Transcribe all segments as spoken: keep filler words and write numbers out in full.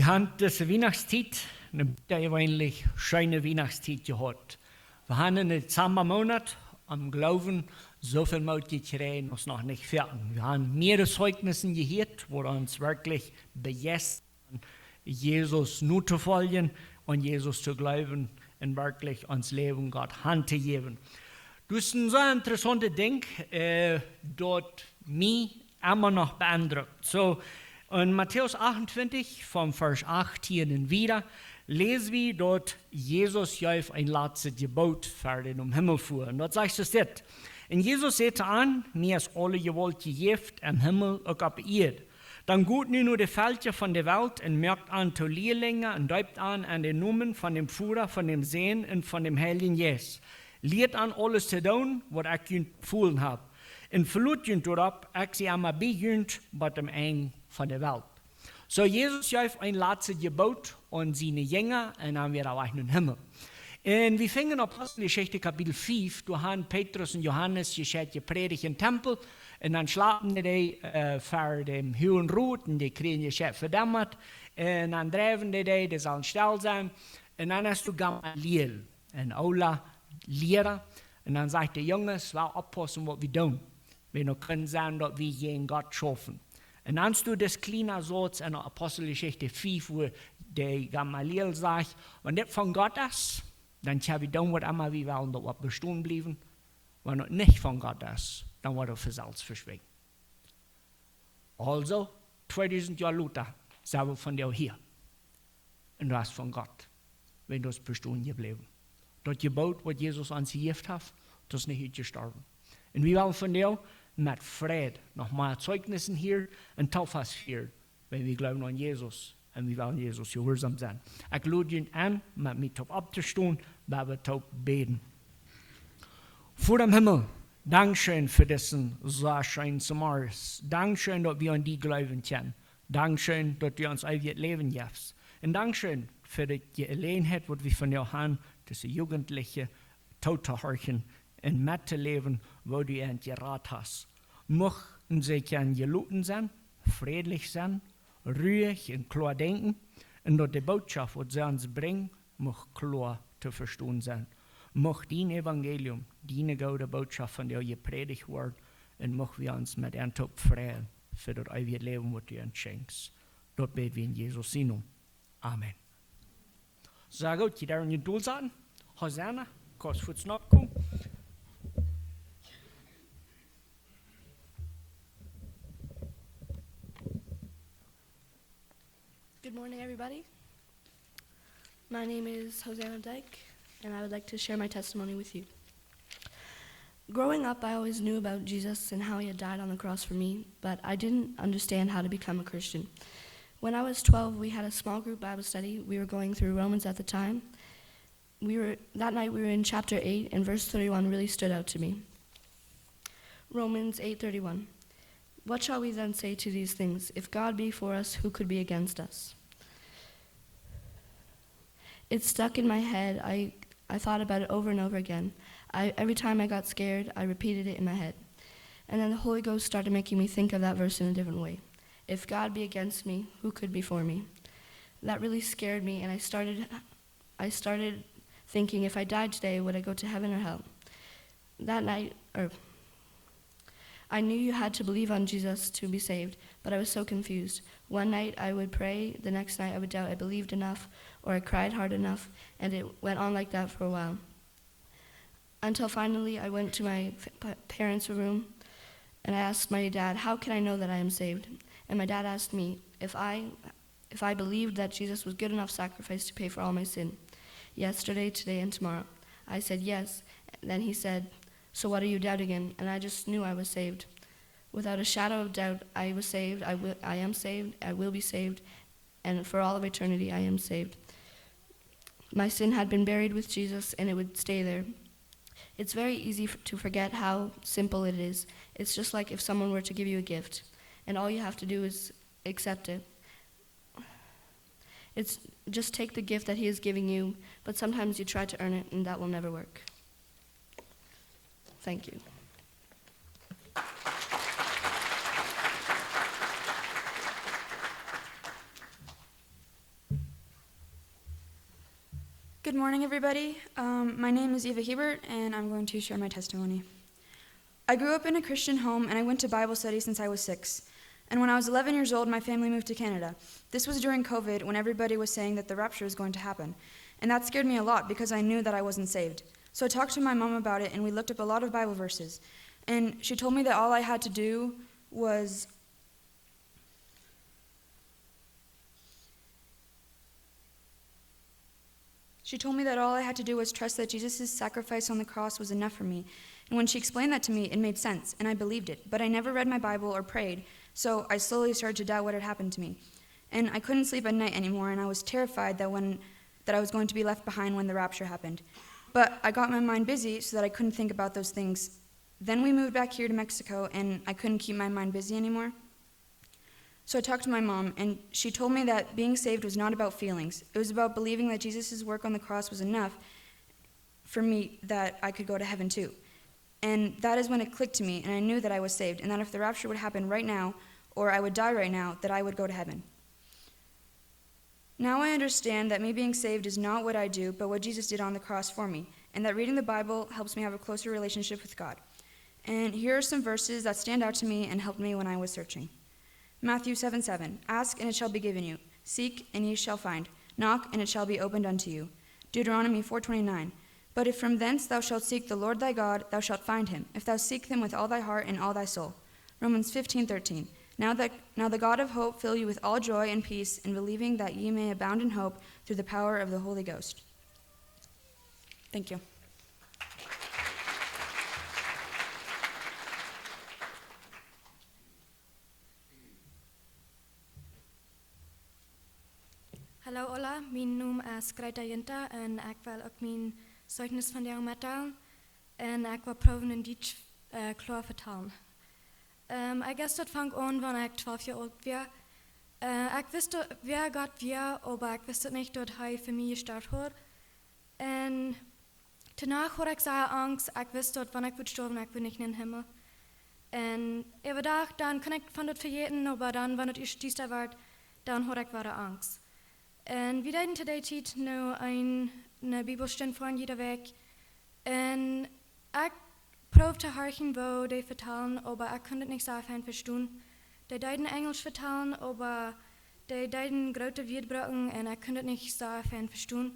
Wie haben diese Weihnachtstiet, ne, ja, gewöhnlich scheene Weihnachtstiet gehabt. Wie haben en de Dezembamoonat aum Gloowen soo väl Moot jekjräajen aus noch nich ver. Wie haben mehrere Zeugnissen jehieet, woo ons werkjlich bejeistren, Jesus notofoljen un Jesus to gloowen un werkjlich ons Läwen Gott hantojäwen. Daut es een sea interessauntet Dinkj, äh, daut mie emma noch beendrukt. Soo, en Matäus achtuntwintich, von Varsch achtieen un wieda, läs wie daut Jesus jeef een latstet Jeboot ver dee nom Himmel fua. Un daut sajcht soo dit: Un Jesus säd to an: Mie es aule Jewault jejäft, em Himmel uk opp Ieed. Dan got nu no de Velkja von de Welt un moakt an to Lielinja un deept an en dän Nomen von däm Voda, von däm Sän un von däm Heiljen Jeist. Lieet an aules to doonen, waut ekj junt befolen hab. Un velot junt doaropp, ekj sie emma bie junt bat aum Enj von de Welt. Soo, Jesus jeef een latstet Jeboot aun siene Jinja un dan wada wajch nom Himmel. Un wie finjen Aposteljeschicht Kapitel fief, doa haben Petrus un Johanes jescheit jeprädicht em Tempel. Un dan schlapen dee, äh, ver däm Huagen Rot un dee kjrieen jescheit vedemmat. Un dan dreewen dee, dee, dee sellen stell sennen. Un dan hast du Gamaliel, een oola Liera. Un dan sajcht hee: Junges, well oppaussen, waut wie doonen. Wie noch kjennen sennen, daut wie jäajen Gott schaufen. Un dan hast du dis kjliena Sauz en Aposteljeschicht fief, wua dee Gamaliel sajcht: Wan dit von Gott es, dan kjenn wie doonen, waut emma wie wellen, daut woat bestonen bliewen. Wan daut nich von Gott es, dan woat daut von selfst veschwinjen. Aulsoo, tweedusent Joa lota, sent wie vondoag hia. Un daut es von Gott, wan daut bestonen jebläwen. Daut Jeboot, waut Jesus ons jejäft haft, daut es nich utjestorwen. Un wie wellen vondoag met Freid noch mea Zeugnissen hieren un Tauffas fieren, wan wie gloowen aun Jesus un wie wellen Jesus jehuarsom sennen. Ekj lod junt en, met mie toop opptostonen, wan wie toop bäden. Voda em Himmel, dankscheen fa disen sea scheenen Sommermorjes. Dankscheen, daut wie aun die gloowen kjennen. Dankscheen, daut du ons eewjet Läwen jefst. Un dankscheen fa de Jeläajenheit, waut wie vondoag haben, dise Jugendliche tootohorchen un mettoläwen, woo du an jerat hast. Muchten see kjennen jeloten sennen, frädlich sennen, ruhig un kloa denkjen, un daut de Bootschoft, waut see ons brinjen, mucht kloa to vestonen sennen. Mucht dien Evangelium, diene goode Bootschoft vondoag jeprädicht woaren, un mucht wie ons met an toop freien fa daut eewje Läwen, waut du ons schenkjst. Daut bäd wie en Jesus sienen Nomen. Amen. Soo, goot, jie doa en june Stool sitten. Hosanna, kost fuaz nopp komen. Good morning, everybody. My name is Hosanna Dyke, and I would like to share my testimony with you. Growing up, I always knew about Jesus and how he had died on the cross for me, but I didn't understand how to become a Christian. When I was twelve, we had a small group Bible study. We were going through Romans at the time. We were, that night we were in chapter eight, and verse thirty-one really stood out to me. Romans eight thirty-one. What shall we then say to these things? If God be for us, who could be against us? It stuck in my head. I, I thought about it over and over again. I, every time I got scared, I repeated it in my head. And then the Holy Ghost started making me think of that verse in a different way. If God be against me, who could be for me? That really scared me, and I started, I started thinking, if I died today, would I go to heaven or hell? That night, or I knew you had to believe on Jesus to be saved, but I was so confused. One night I would pray, the next night I would doubt I believed enough or I cried hard enough, and it went on like that for a while. Until finally I went to my f-, pa-, parents' room and I asked my dad, "How can I know that I am saved?" And my dad asked me if I, if I believed that Jesus was good enough sacrifice to pay for all my sin, yesterday, today, and tomorrow. I said, "Yes." Then he said, "So what are you doubting in?" And I just knew I was saved. Without a shadow of doubt, I was saved, I wi-, I am saved, I will be saved, and for all of eternity I am saved. My sin had been buried with Jesus, and it would stay there. It's very easy f-, to forget how simple it is. It's just like if someone were to give you a gift, and all you have to do is accept it. It's just take the gift that he is giving you, but sometimes you try to earn it, and that will never work. Thank you. Good morning, everybody. Um, my name is Eva Hebert, and I'm going to share my testimony. I grew up in a Christian home, and I went to Bible study since I was six. And when I was eleven years old, my family moved to Canada. This was during COVID, when everybody was saying that the rapture was going to happen. And that scared me a lot because I knew that I wasn't saved. So I talked to my mom about it, and we looked up a lot of Bible verses. And she told me that all I had to do was She told me that all I had to do was trust that Jesus' sacrifice on the cross was enough for me. And when she explained that to me, it made sense, and I believed it. But I never read my Bible or prayed, so I slowly started to doubt what had happened to me. And I couldn't sleep at night anymore, and I was terrified that when that I was going to be left behind when the rapture happened. But I got my mind busy so that I couldn't think about those things. Then we moved back here to Mexico, and I couldn't keep my mind busy anymore. So I talked to my mom, and she told me that being saved was not about feelings. It was about believing that Jesus' work on the cross was enough for me that I could go to heaven too. And that is when it clicked to me, and I knew that I was saved, and that if the rapture would happen right now, or I would die right now, that I would go to heaven. Now I understand that me being saved is not what I do, but what Jesus did on the cross for me, and that reading the Bible helps me have a closer relationship with God. And here are some verses that stand out to me and helped me when I was searching. Matthew seven seven, "Ask and it shall be given you, seek and ye shall find, knock and it shall be opened unto you." Deuteronomy four twenty-nine, "But if from thence thou shalt seek the Lord thy God, thou shalt find him, if thou seek him with all thy heart and all thy soul." Romans fifteen thirteen, "Now that now the God of hope fill you with all joy and peace in believing, that ye may abound in hope through the power of the Holy Ghost." Thank you. Hallo aula, mien Nomen es Greta Jinta un ekj well uk mien Zeugnis vondoag metdeelen. Un ekj well proowen en Dietsch, äh, kloa vetalen. Ähm, I guess daut funk aun wan ekj twalf Joa oolt wia. Äh, ekj wist, wäa Gott wia, oba ekj wist nich, daut hee fa mie jestorwen haud. Un doano haud ekj sea Angst, ekj wist daut wan ekj wudd stoawen, ekj wudd nich en dän Himmel. Un äwa Dach, dan kunn ekj von daut vejäten, oba dan, wan et ieescht diesta wort, dan haud ekj wada Angst. Un wie deeden to dee Tiet nu eene, eene Bibelstund fa jiede Wäakj. Un ekj proowd to horchen, woo dee vetalen, oba ekj kunn et nich soo fein vestonen. Dee deeden Enjelsch vetalen, oba dee deeden groote Wieed brucken un ekj kunn et nich soo fein vestonen.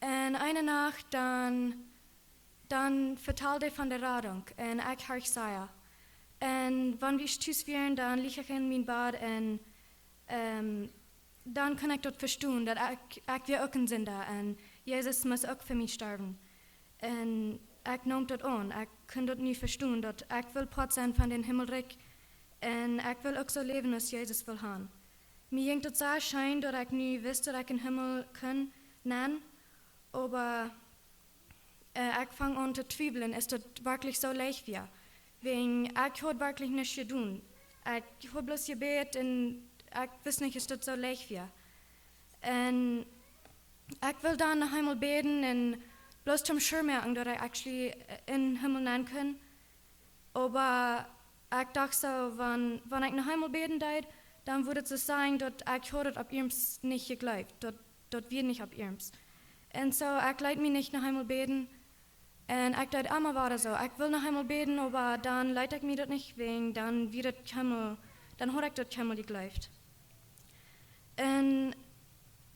Un eene Nacht dan, dan vetald hee von de Radunk un ekj horcht sea. Un wan wie tus wieren, dan leech ekj en mien Bad un, ähm, dan kunn ekj daut vestonen, daut ekj, ekj wia uk een Sinda un Jesus must uk fa mie stoawen. Un ekj neem daut aun. Ekj kunn daut nu vestonen, daut ekj well Poat sennen von daut Himmelrikj. Un ekj well uk soo läwen aus Jesus well haben. Mie jinkj daut sea scheen, daut ekj nu wist, daut ekj en Himmel kunn nenn. Oba, äh, ekj funk aun to twiewlen, es daut werkjlich soo leicht wia. Wäajen ekj haud werkjlich nuscht jedonen. Ekj haud bloos jebät un ekj wist nich, es daut soo leicht wia. Un ekj wull dan noch eemol bäden un bloos toom sure moaken, daut ekj actually, äh, en Himmel nenn kunn. Oba ekj docht soo, wan, wan ekj noch eemol bäden deed, dan wudd et soo sennen, daut ekj haud et opp iernst nich jejleeft, daut, daut wia nich opp iernst. Un soo, ekj leet mie nich noch eemol bäden. Un ekj deed emma wada soo, ekj wull noch eemol bäden, oba dan leet ekj mie daut nich, wäajen dan wia daut kjeenmol, dan haud ekj daut kjeenmol jejleeft. Un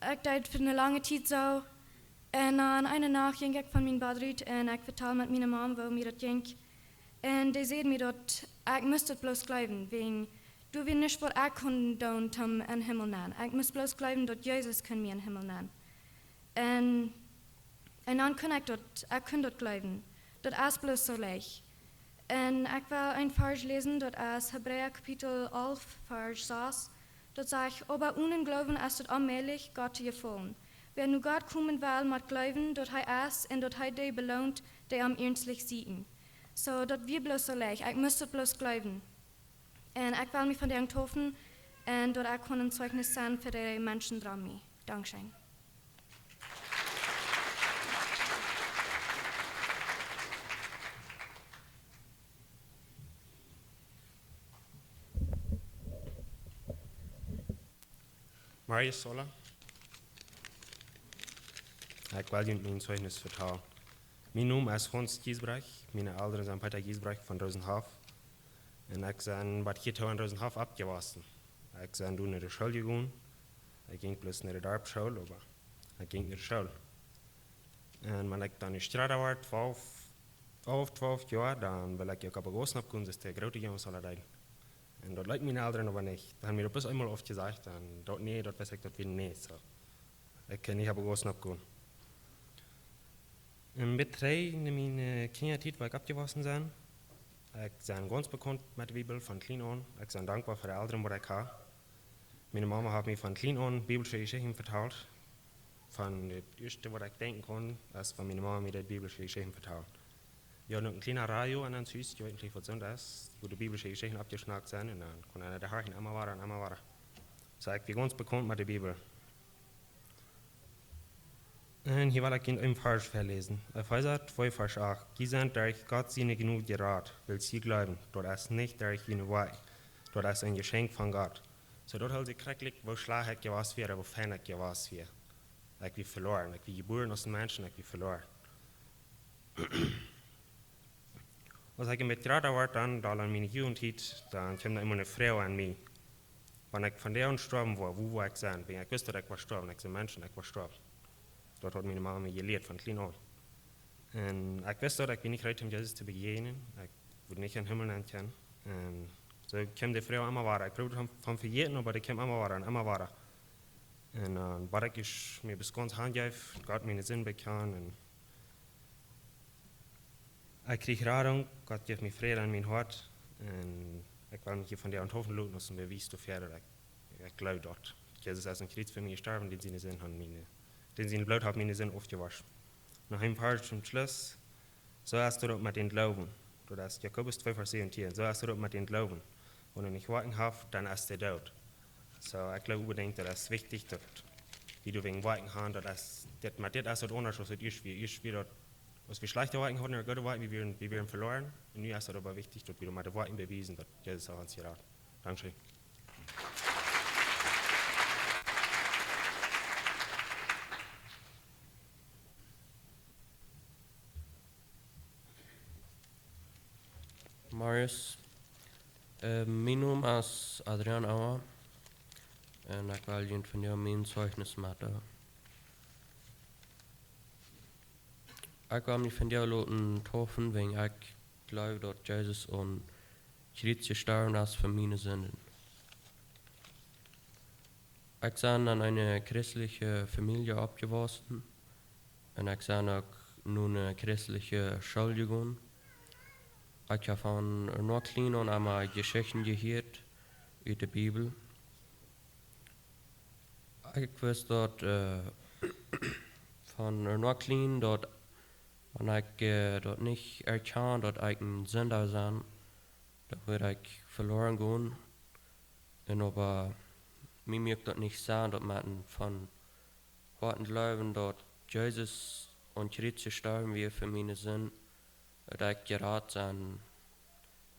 ekj deed fa eene lange Tiet soo. Un dan eene Nacht jinkj ekj von mien Bad rut un ekj vetald met miene Mom, woo mie daut jinkj. Un dee säd mie daut ekj must et bloos jleewen, wäajen doa wia nuscht waut ekj kunn doonen toom en Himmel nenn. Ekj must bloos jleewen daut Jesus kunn mie en Himmel nenn. Un, un dan kunn ekj daut, ekj kunn daut jleewen. Daut es bloos soo leicht. Un ekj well een Varsch läsen, daut es Hebräa Kapitel alf, Varsch sas. Daut sajcht: "Oba onen Gloowen es et onmäajlich, Gott to jefaulen. Wäa no Gott komen well, mott jleewen, daut hee es un daut hee dee beloont, dee am iernstlich sieekjen." Soo, daut wia bloos soo leicht. Ekj must et bloos jleewen. Un ekj well mie vondoag doopen un daut ekj kunn een Zeugnis sennen fa de Menschen rom mie. Dankscheen. Marius Sola. Ekj well junt mien Zeichnis vetalen. Mien Nomen es Hans Giesbrecht. Miene Elren sent Peter Giesbrecht von Rosenhof. Un ekj sie bat hia en Rosenhof oppjewossen. Ekj sie doa no de School jegonen. Ekj jinkj bloos no de Darpsschool, oba ekj jinkj no de School. Un wan ekj dan nu jrata wia, twalf, elf, twalf Joa, dan wull ekj uk opp August oppgonen, soo aus de groote Junges aula deeden. Un daut leeten miene Elren oba nich. Dan haben wie daut bloos eemol aufjesajcht, un daut, nä, daut wist ekj, daut wia nich soo. Ekj kunn nich opp August oppgonen. Un bat trigj no miene Kjinjatiet, wua ekj oppjewossen sie. Ekj sie gaunz bekaunt met de Bibel von kjlien aun. Ekj sie dankboa fa de Elren, waut ekj hab. Miene Mama haft mie von kjlien aun biblische Jeschichten vetalt. Von daut ieeschte, waut ekj denkjen kaun, es wan miene Mama mie de biblische Jeschichten vetalt. Wie hauden uk een kjlienet Radio aun ons Hus, ekj weet nich, waut soont es, wua de biblische Jeschichten oppjeschnackt sent, un dan kunn eena dee horchen emma wada un emma wada. Soo ekj wia gaunz bekaunt met de Bibel. Un hia well ekj junt een Varsch väaläsen. Efeesa twee, Varsch acht. Jie sent derch Gott siene Jnod jerat, wiels jie jleewen. Daut es nich derch june Woakjen. Daut es een Jeschenkj von Gott. Soo, daut hilt sikj krakjt, woo schlajcht ekj jewast wia, woo fein ekj jewast wia. Ekj wia veloaren. Ekj wia jebuaren aus een Mensch un ekj wia veloaren. Aus ekj een bät jrata wort, dan, dan en miene Jugenttiet, dan kjeem doa emma eene Froag aun mie. Wan ekj vondoag stoawen wudd, wua wudd ekj sennen? Wiels ekj wist, daut ekj wudd stoawen. Ekj sie een Mensch un ekj wudd stoawen. Daut haud miene Mama mie jelieet von kjlien aun. Un ekj wist, daut ekj wia nich reed, om Jesus to bejäajnen. Ekj wudd nich em Himmel nenn kjennen. Un soo kjeem dee Froag emma wada. Ekj proowd von, von vejäten, oba dee kjeem emma wada un emma wada. Un, äh, waut ekj es mie bat gaunz hanjeef, Gott miene Sind bekjanen. Un ekj kjrieech Radunk, Gott jeef mie Fräd aun mien Hoat. Un ekj well mie hia vondoag aun taufen loten aus een Bewies doafäa, daut ekj, ekj jleew daut Jesus es aum Kjriez fa mie jestorwen, dän siene Sind haft miene, dän sien Bloot haft miene Sind aufjewoschen. Noch een Varsch toom Schluss. Soo es daut uk met dän Gloowen. Daut es Jakobus twee, Varsch säwentieen. Soo es daut uk met dän Gloowen. Wan hee nich Woakjen haft, dan es hee doot. Soo, ekj jleew onbedinjt, daut es wichtich, daut wie doawäajen Woakjen haben, daut es, dit, met dit es daut aundasch aus daut ieescht wia. Ieescht wia daut, aus wie schlajchte Woakjen hauden, goode Woakjen, wie wieren, wie wieren veloaren. Un nu es daut oba wichtich, daut wie met de Woakjen bewiesen, daut Jesus haft ons jerat. Dankscheen. Marius, äh, mien Nomen es Adrian Auer un ekj well junt vondoag mien Zeichnis metdeelen. Ekj well mie vondoag loten taufen, wiels ekj jleew, daut Jesus aum Kjriez jestorwen es fa miene Sinden. Ekj sie en eene christelje Famielje oppjewossen un ekj sie uk no eene christelje School jegonen. Ekj hab von kjlien aun emma Jeschichten jehieet ut de Bibel. Ekj wist daut, äh, von kjlien, daut wan ekj, äh, daut nich erkjand, daut ekj een Sinda sie, dan wudd ekj veloaren gonen. Un oba mie muak daut nich Senn, daut met een von Hoaten jleewen, daut Jesus aum Kjriez jestorwen wia fa miene Sind, daut ekj jerat sie,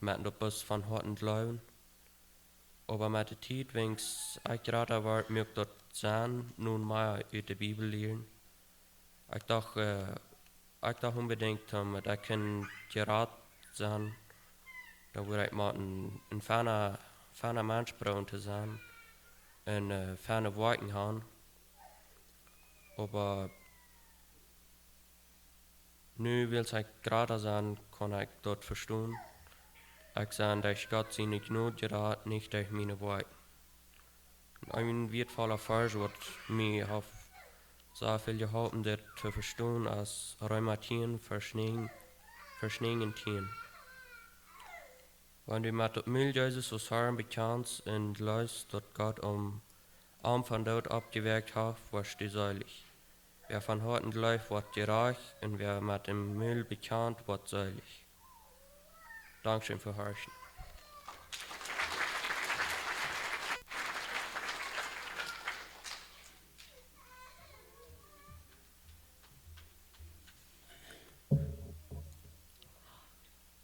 met daut bloos von Hoaten jleewen. Oba met de Tiet, wiels ekj jrata wort, muak daut Senn, nu mea ut de Bibel lieren. Ekj docht, äh, ekj docht onbedinjt, om daut ekj kunn jerat sennen, dan wudd ekj motten een, een feina, feina Mensch proowen to sennen un, äh, feine Woakjen haben. Oba nu, wiels ekj jrata sie, kaun ekj daut vestonen. Ekj sie derch Gott siene Jnod jerat, nich derch miene Woakjen. Un een wieetvolla Varsch, waut mie haft sea väl jeholpen, dit to vestonen, es Reema tieen, Varsch näajen, Varsch näajen un tieen. Wan du met daut Mul Jesus aus Harn bekjanst un jleefst, daut Gott am, am vom Doot oppjewakjt haft, woascht du seelich. Wäa von Hoaten jleeft, woat jerajcht, un wäa met däm Mul bekjant, woat seelich. Dankscheen fa horchen.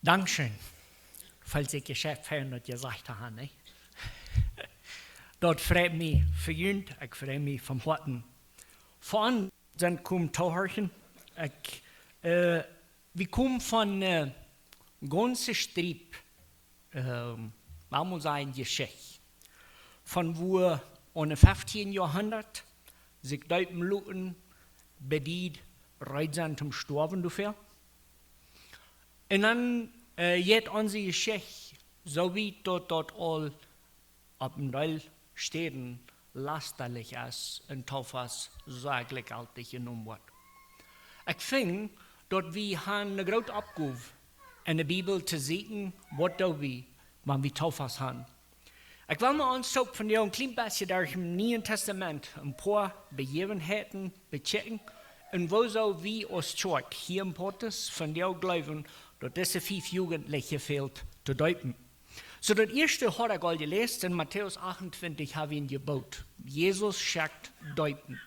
Dankscheen. Feelt sikj jeschift, fein daut jie jesajcht haben, nä? Daut freit mie fa junt, ekj frei mie von Hoaten. Von Sent komen to horchen. Ekj, äh, wie komen von, äh, gaunze Striep, ähm, waut mott sajen, Jeschicht. Von wua aun de feftieen Joahrhundat sikj deepen loten, bediet reed sent toom stoawen doafäa. Un dan, äh, jeit onse Jeschicht soo wiet daut daut aul opp een Deel Städen lastalich es un Taufas sea jlikjjeltich jenomen woat. Ekj finj daut wie han eene groote Oppgow en de Bibel to seenen, waut doo wie, wan wie Taufas han. Ekj well mau ons toop von een kjlien bät derch daut Niee Tastament een poa Bejäwenheiten bekjikjen un wuarom wie aus Kjoakj hia en Portus von dee jleewen, daut dise fief Jugendliche fält to deepen. Soo, daut ieeschte haud ekj aul jeläst, en Matäus achtuntwintich ha wie een Jeboot. Jesus schekjt deepen.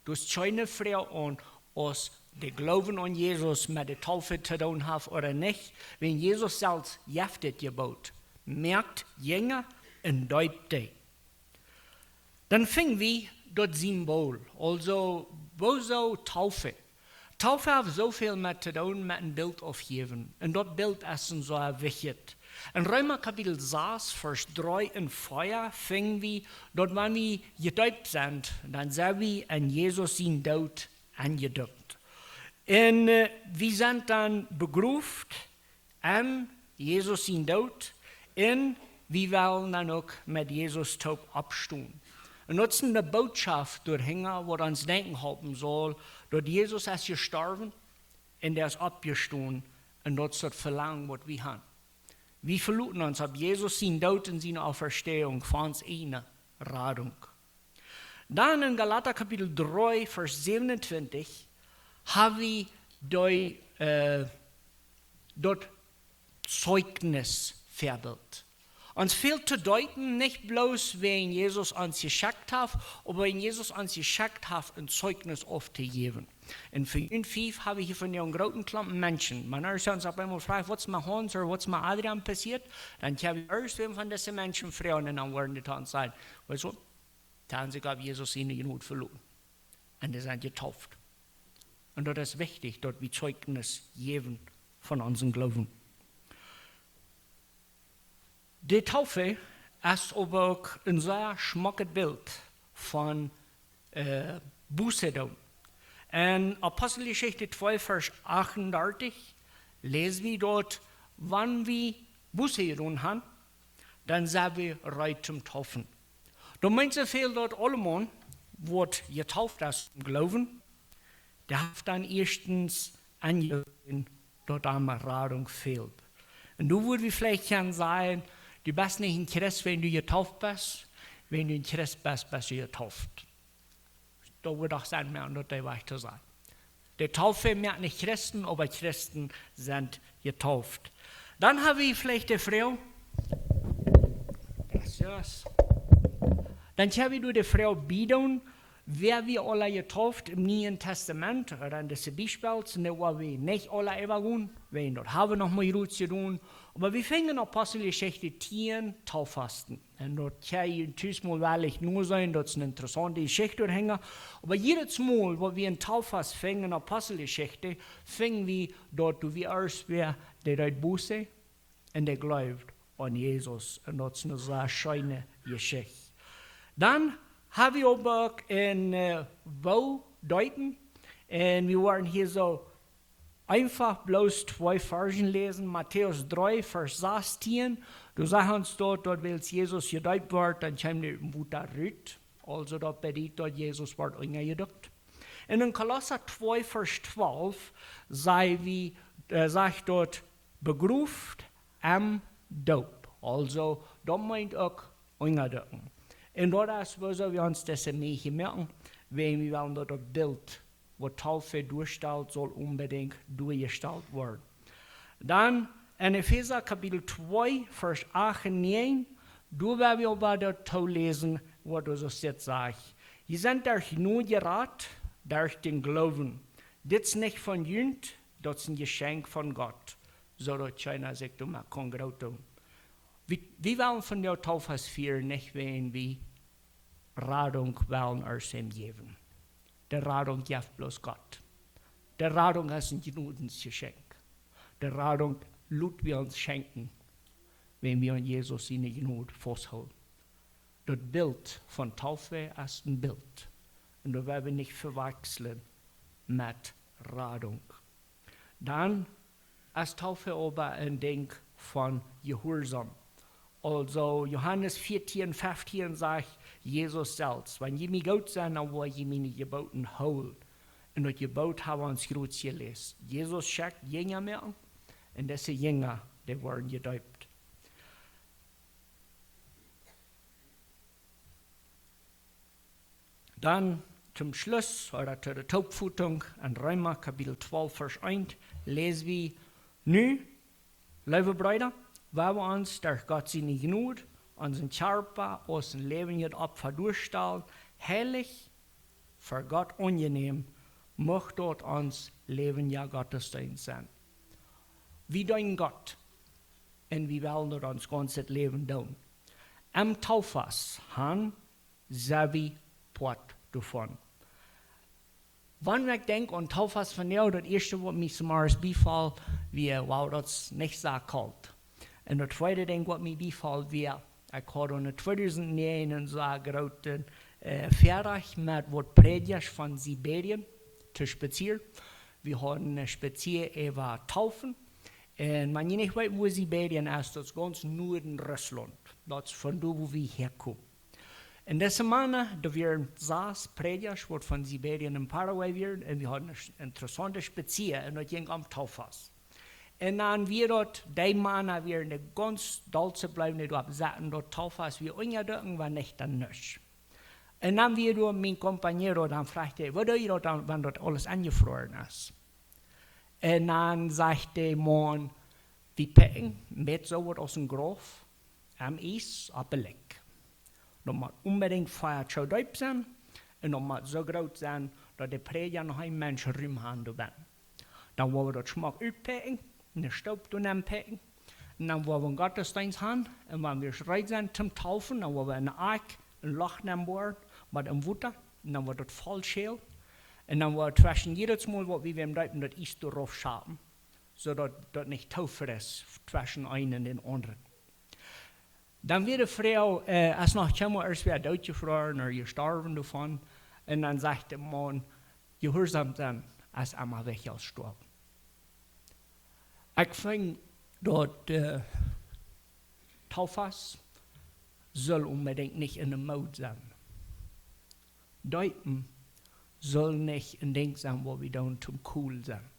Daut es kjeene Froag aun, aus de Gloowen aun Jesus met de Taufe to doonen haft ooda nich, wiels Jesus selfst jeft dit Jeboot: Moakt Jinja un deept dee. Dan finj wie daut Symbol, aulsoo, wuarom Taufe? Taufe haft soo väl met to doonen met een Bilt aufjäwen. Un daut Bilt es ons soo wichtich. En Reema Kapitel sas, Varsch dree un vea finj wie, daut wan wie jedeept sent, dan sent wie en Jesus sien Doot enjedoopt. Un, äh, wie sent dan begroft en Jesus sien Doot, un wie woaren dan uk met Jesus toop oppstonen. Un daut es eene Botschaft doahinja, waut ons denkjen halpen saul, daut Jesus es jestorwen un hee es oppjestonen, un daut es daut Velangen, waut wie han. Wie veloten ons opp Jesus sien Doot un siene Oppstonunk fa onse ieejne Radunk. Dan en Galata Kapitel dree, Varsch säwenuntwintich, ha wie dee, äh, daut Zeijnis vebilt. Ons fält to deepen, nich bloos wäajen Jesus ons jeschekjt haft, oba wäajen Jesus ons jeschekjt haft, een Zeijnis auftojäwen. En Varsch fief ha wie hia von dän grooten Klompen Menschen. Wan eena ons opp eemol froagt, waut es met Hans ooda waut es met Adrian passieet, dan kjenn wie ieescht wäm von dise Menschen froagen un dan woaren dee ons sajen, weetst du, dee han sikj opp Jesus siene Jnod veloten. Un dee sent jetauft. Un daut es wichtich, daut wie Zeijnis jäwen von onsen Gloowen. De Taufe es oba uk een sea schmocket Bilt von, äh, Buße doonen. En Aposteljeschicht twee, Varsch achtundartich läs wie daut, wan wie Buße jedonen han, dan sent wie reed toom taufen. Doa meent soo väl, daut aulemaun, waut jetauft es em Gloowen, dee haft dan ieeschtens enjeseenen, daut am Radunk fält. Un doa wudd wie veleicht kjennen sajen, du best nich een Christ, wan du jetauft best. Wan du een Christ best, best du jetauft. Daut wudd doch sennen, mea aun daut de Wajch to sennen. De Taufe moakt nich Christen, oba Christen sent jetauft. Dan ha wie veleicht de Froag, gracias. Dan ha wie doa de Froag bie doonen, wia wie aula jetauft em Nieen Tastament, ooda en dise Biespels, nä, wia wie nich aula äwagonen, wiels daut ha wie noch mau jrod jedonen, oba wie finjen Aposteljeschicht tieen Tauffesten. Un daut kjenn jie tus mol wellich noseenen, daut es eene interessaunte Jeschicht doahinja. Oba jiedet Mol, wua wie een Tauffest finjen en Aposteljeschicht, finj wie daut doa wia ieescht wäa, dee deed Buße un dee jleewd aun Jesus. Un daut es eene sea scheene Jeschicht. Dan ha wie uk een, äh, woo deepen. Un wie woaren hia soo eenfach bloos twee Varschen läsen. Matäus dree, Varsch sastieen. Doa sajcht ons daut, daut wiels Jesus jedeept wort, dan kjeem hee ut dem Wota rut. Aulsoo daut bediet, daut Jesus wort unjajedukt. Un en Kolossa twee, Varsch twalf, saj wie, äh, sajcht daut, begroft em Doop. Aulsoo, daut meent uk unjadukjen. Un daut es, wuarom wie ons dise Meeje moaken, wiels wie wellen, daut daut Bilt, waut Taufe doastalt, saul onbedinjt doajestalt woaren. Dan en Efeesa Kapitel twee, Varsch acht un näajen, doa woa wie oba daut tooläsen, waut doa soo steit, sajcht: Jie sent derch Jnod jerat, derch dän Gloowen. Dit es nich von junt, daut es een Jeschenkj von Gott, soo daut kjeena sikj doamet kaun groot doonen. Wie, wie wellen vondoag Tauffest fieren, nich wäajen wie Radunk wellen ons jäwen. De Radunk jeft bloos Gott. De Radunk es een Jnodensjeschenkj. De Radunk lot wie ons schenkjen, wan wie aun Jesus siene Jnod fausthoolen. Daut Bilt von Taufe es een Bilt. Un daut woa wie nich vewakjslen met Radunk. Dan es Taufe oba een Dinkj von Jehuarsaum. Aulsoo Johanes vieetieen, feftieen sajcht Jesus selfst: "Wan jie mie goot sent, dan woa jie miene Jebooten hoolen." Un daut Jeboot hab wie ons jrod jeläst. Jesus schekjt Jinja moaken, un dise Jinja, dee woaren jedeept. Dan toom Schluss, ooda to de Toopfutunk, en Reema Kapitel twalf, Varsch eent, läs wie: "Nu, leewe Breeda, wan wie ons derch Gott siene Jnod onsen Kjarpa aus een läwendjet Opfa doastalen, heilich ver Gott aunjenäm, mucht daut ons läwendja Gottesdeenst sennen." Wie deenen Gott, un wie wellen daut ons gaunzet Läwen doonen. Em Taufast han, sent wie Poat doavon. Wan ekj denkj aun Taufast vondoag, daut ieeschte waut mie zemorjes biefoll, wia, wow, daut es nich soo kolt. Un daut tweede Dinkj waut mie biefoll wia, ekj haud en tweedusent näajen een soo grooten, äh, Väarajcht met waut Prädjasch von Sibirien to spazieren. Wie hauden een Spazia äwa Taufen. Un wan jie nich weeten, wua Sibirien es, daut es gaunz Nuaden Russlaunt. Daut es von doa, wua wie häakomen. Un dise Mana, doa wieren sas Prädjasch, waut von Sibirien un Paraguay wieren, un wie hauden een sch-, interessaunten Spazia, un daut jinkj om Taufast. Un dan wia daut, dee Mana wieren de gaunz dollste bliewen, dee doa opp saten, daut Taufast wia unjadekjen, wia nich dan nuscht. Un dan wia doa mien compañero, dan fruach hee: "Waut doo jie doa dan, wan daut aules enjefroaren es?" Un dan sajcht de Maun: "Wie pekjen met soo waut aus een Grauf em Iess opp een Lek. Daut mott onbedinjt vea Kilo deep sennen, un daut mott soo groot sennen, daut de Prädja noch een Mensch Rum han doabennen. Dan woa wie daut schmock utpekjen, ne Stoop doanen pekjen. Un dan woa wie een Gottesdeenst han. Un wan wie reed sent toom Taufen, dan woa wie enne Akj een Loch nenboaren met een Wota. Un dan woat daut voll Schäl. Un dan woa wie tweschen jiedet Mol waut wie wäm deepen daut Iess doarauf schapen, soo daut daut nich too fress tweschen eenen un dän aundren." Dan wia de Froag, äh, es noch kjeenmol ieescht wäa dootjefroaren ooda jestorwen doavon. Un dan sajcht de Maun: "Jehuarsaum sennen es emma wichtja aus stoawen." Ekj finj daut, äh, Taufast saul onbedinjt nich enne Mood sennen. Deepen saul nich een Dinkj sennen, wua wie dan toom cool sennen.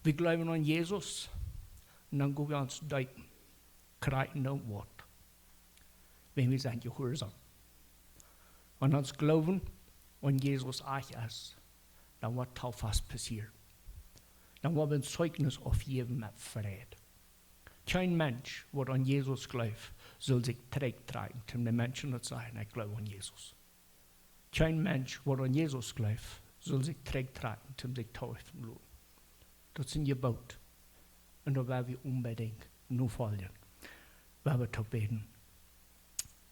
Wie jleewen aun Jesus, un dan go wie ons deepen, krakjt endoont waut, wan wie sent jehuarsaum. Wan ons Gloowen aun Jesus ieescht es, dan woat Taufast passieren. Dan woa wie een Zeichnis aufjäwen met Freid. Kjeen Mensch, waut aun Jesus jleeft, saul sikj trigjtrakjen, toom de Menschen daut sajen: "Ekj jleew aun Jesus." Kjeen Mensch, waut aun Jesus jleeft, saul sikj trigjtrakjen, toom sikj deepen loten. Daut es een Jeboot. Un doa woa wie onbedinjt nofoljen. Woa wie toop bäden.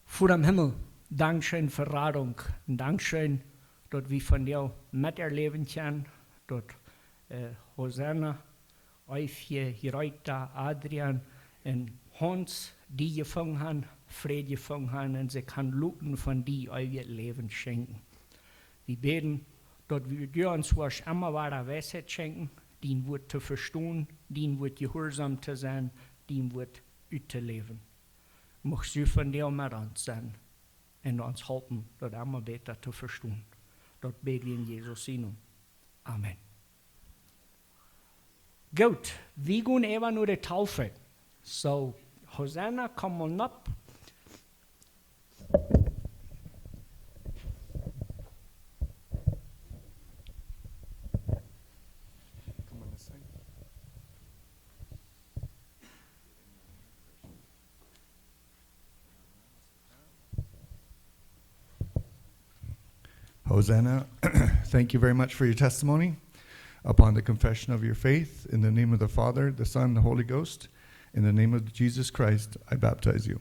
Voda em Himmel, dankscheen fa Radunk. Un dankscheen, daut wie vondoag met erläwen kjennen, daut, äh, Hosanna, Eefje, Greta, Adrian un Hans, die jefungen han, Freid jefungen han un sikj han loten von die eewjet Läwen schenkjen. Wie bäden, daut wie, du ons woascht emma wada Weisheit schenkjen, dien Wuat to vestonen, dien Wuat jehuarsaum to sennen, dien Wuat uttoläwen. Mucht du vondoag met ons sennen un ons halpen, daut emma bäta to vestonen. Daut bäd wie en Jesus sienen Nomen. Amen. Goot, wie gonen äwa no de Taufe. So, Hosanna, come on up. Come on this side. Hosanna. Thank you very much for your testimony. Upon the confession of your faith, in the name of the Father, the Son, the Holy Ghost, in the name of Jesus Christ, I baptize you.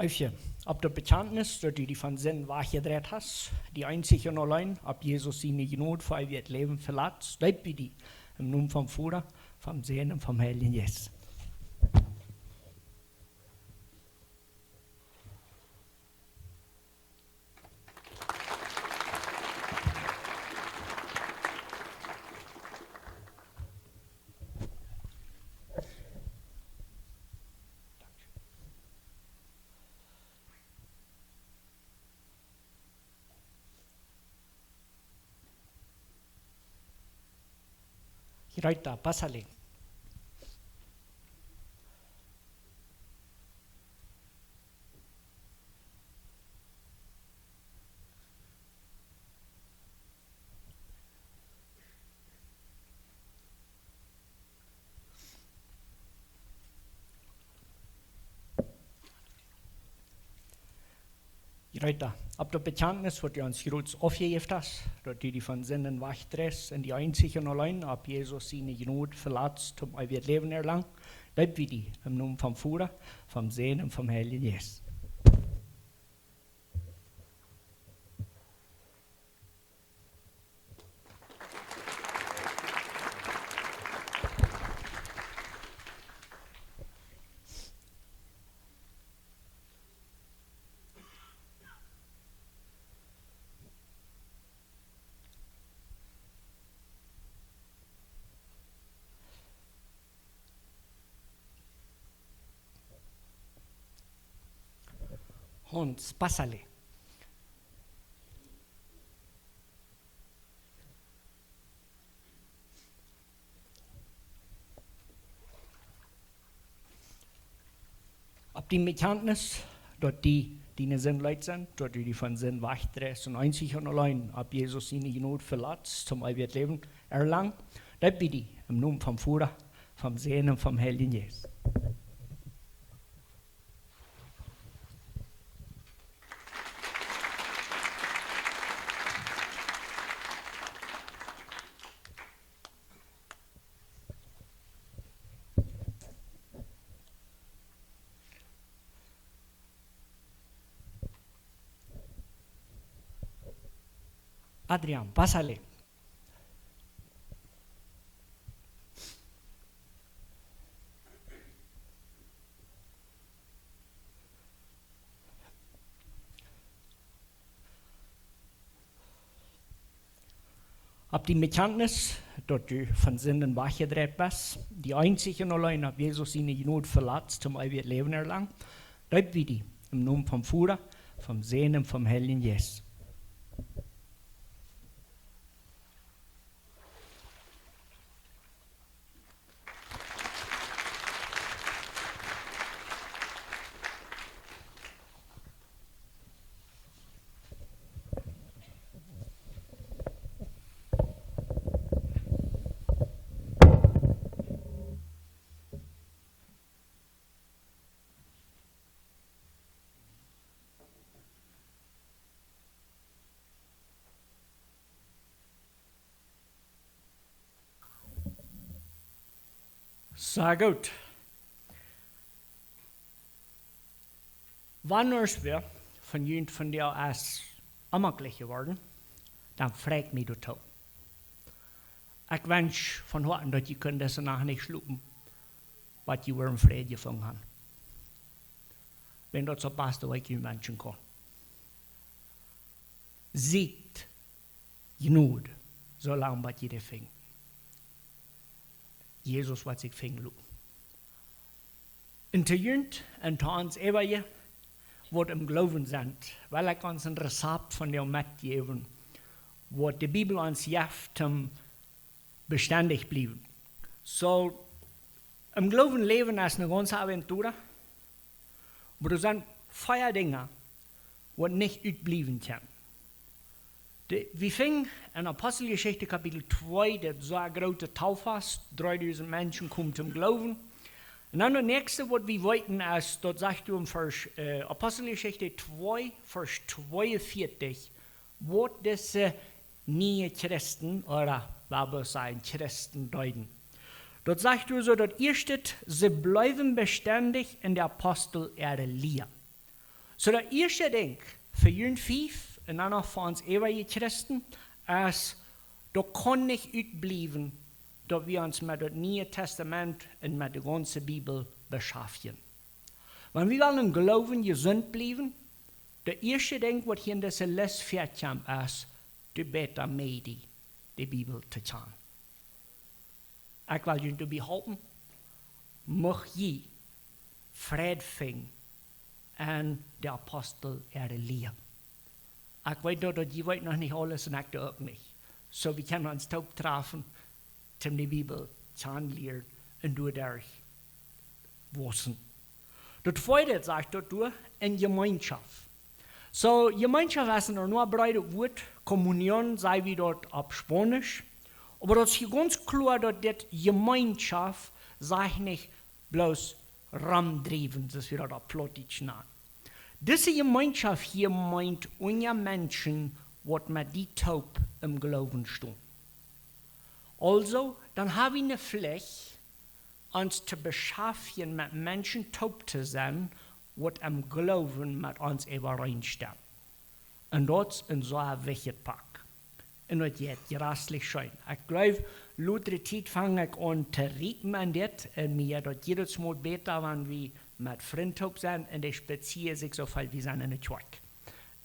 Eefje, opp daut Bekjantnis, daut du die von Sind wajchjedreit hast, die eenzich un auleen opp Jesus siene Jnod fa eewjet Läwen velatst, deep wie die em Nomen vom Voda, vom Sän un vom Heiljen Jeist. Greta, pásale. Greta, opp daut Bekjantnis, waut du ons groot aufjejäft hast, daut du die von Sinden wajchdreist un die eenzich un auleen opp Jesus siene Jnod velatst, om eewjet Läwen erlangen, deep wie die em Nomen vom Voda, vom Sän un vom Heiljen Jeist. Hans, pásale. Opp dien Bekjantnis, daut die diene Sind leet sent, daut du die von Sind wajchdreist un eenzich un auleen opp Jesus siene Jnod velatst, om eewjet Läwen erlangen, deep wie die em Nomen vom Voda, vom Sän un vom Heiljen Jeist. Adrian, pásale. Opp dien Bekjantnis, daut du von Sinden wajchjedreit best, die eenzich un auleen opp Jesus siene Jnod velatst, om eewjet Läwen erlangen, deep wie die em Nomen vom Voda, vom Sän un vom Heiljen Jeist. Sea goot. Wan irjentwäa von junt vondoag es onjemaklich jeworden, dan frei ekj mie doatoo. Ekj wensch von Hoaten, daut jie kunnen dise Nacht nich schlopen, waut jie wudden Fräd jefungen haben. Wiels daut es daut baste, waut ekj junt wenschen kaun. Sieekjt Jnod, soo lang bat jie dee finjen. Jesus woat sikj finjen loten. Un to junt un to ons äwaje, waut em Gloowen sent, well ekj ons een Rezapt von däm metjäwen, waut de Bibel ons jeft, om bestendich bliewen. Soo, em Gloowen läwen es eene gaunze Aventura, oba doa sent vea Dinja, waut nich utbliewen kjennen. De, wie finjen en Aposteljeschicht Kapitel twee, daut soo een grootet Tauffast, dreedusent Menschen komen toom Gloowen. Un dan daut näakjste, waut wie weeten, es, daut sajcht doa em Varsch, äh, Aposteljeschicht twee, Varsch tweeunvieetich, waut dise niee Christen, ooda wie wudden sajen Christen, deeden. Daut sajcht doa soo, daut ieeschte, see bleewen bestendich en de Apostel äare Lia. Soo, daut ieeschte Dinkj fa junt fief un dan noch fa ons äwaje Christen es, daut kaun nich utbliewen, daut wie ons met daut Niee Testament un met de gaunze Bibel beschaftjen. Wan wie wellen em Gloowen jesunt bliewen, daut ieeschte Dinkj waut hia en dise List väakjemt es, du bäta mea die, de Bibel to kjanen. Ekj well junt doabie halpen, mucht jie Fräd finjen en de Apostel äare Lia. Ekj weet daut, daut jie weeten noch nich aules un ekj doa uk nich. Soo, wie kjennen ons toop trafen, om de Bibel kjanen lieren un doaderch wausen. Daut tweede sajcht daut doa en Jemeenschoft. Soo, Jemeenschoft es een noch breedet Wuat, Kommunion saj wie daut opp Spaunisch. Oba daut es hia gaunz kloa, daut dit Jemeenschoft sajcht nich bloos romdriewen, soo aus wie daut opp Plautdietsch nanen. Dise Jemeenschoft hia meent unja Menschen, waut met die toop em Gloowen stonen. Aulsoo, dan ha wie ne Flicht, ons to beschaftjen met Menschen toop to sennen, waut em Gloowen met ons äwareenstemmen. Un daut es een sea wichtjet Poat. Un daut jeit jreslich scheen. Ekj gleew, latste Tiet fang ekj aun to riepen aun dit, un mie daut jiedet Mol bäta, wan wie met Frind toop sent, un dee spazieren sikj soo väl, wie sent en de Kjoakj.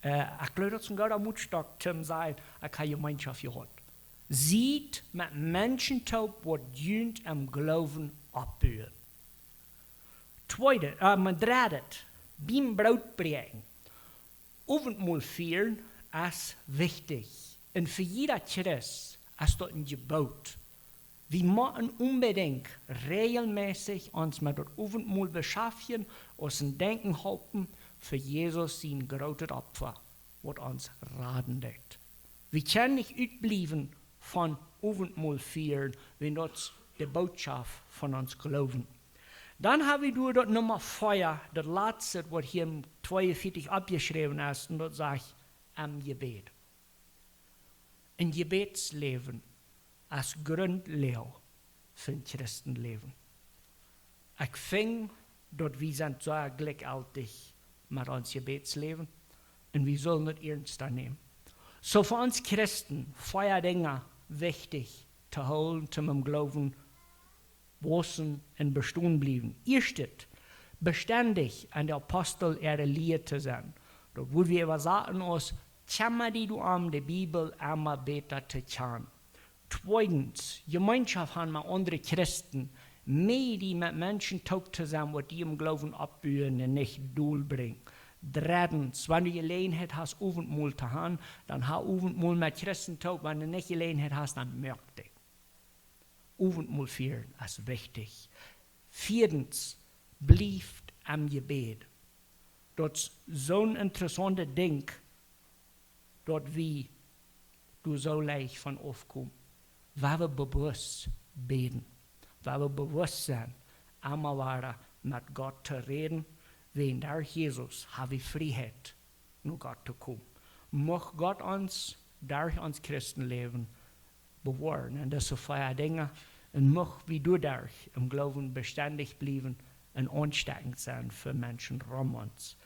Äh, ekj gleew, daut es een gooda Mootstock, om to sajen, ekj ha Jemeenschoft jehaut. Siet met Menschen toop, waut junt em Gloowen oppbuen. Tweede, äh, mien dreddet, biem Brootbräakjen. Owentmol fieren es wichtich. Un fa jieda Christ es daut een Jeboot. Wie motten onbedinjt räajelmässich ons met daut Owentmol beschaftjen, ons em Denkjen halpen fa Jesus sien grootet Opfa, waut ons raden deed. Wie kjennen nich utbliewen von Owentmol fieren, wan daut de Bootschoft von ons Gloowen. Dan ha wie doa daut Numma vea, daut latste, waut hia em tweeunvieetich oppjeschräwen es, un daut sajcht, em Jebäd. Een Jebädsläwen es Grundloag fa een Christenläwen. Ekj finj, daut wie sent sea jlikjjeltich met ons Jebädsläwen, un wie sellen daut iernsta nämen. Soo fa ons Christen, vea Dinja wichtich to hoolen, om em Gloowen wausen un bestonen bliewen. Ieeschtet, bestendich aun de Apostel äare Lia to sennen. Daut wudd wie äwasaten aus: Kjemma die doarom, de Bibel emma bäta to kjanen. Tweedens, Jemeenschoft han met aundre Christen, mea die met Menschen toop to sennen, waut die em Gloowen oppbuen un nich dolbrinjen. Dreddens, wan du Jeläajenheit hast, Owentmol to han, dan ha Owentmol met Christen toop, wan du nich Jeläajenheit hast, dan moak dee. Owentmol fieren es wichtich. Vieedens, bliewt em Jebäd. Daut es soon interessauntet Dinkj, daut wie doa soo leicht von aufkomen. Wan wie bewusst bäden, wan wie bewusst sent, emma wada met Gott to räden, wäajen derch Jesus ha wie Frieheit, no Gott to komen. Mucht Gott ons derch ons Christenläwen bewoaren en dise vea Dinja, un mucht wie doaderch em Gloowen bestendich bliewen un aunstekjent sennen fa Menschen rom ons.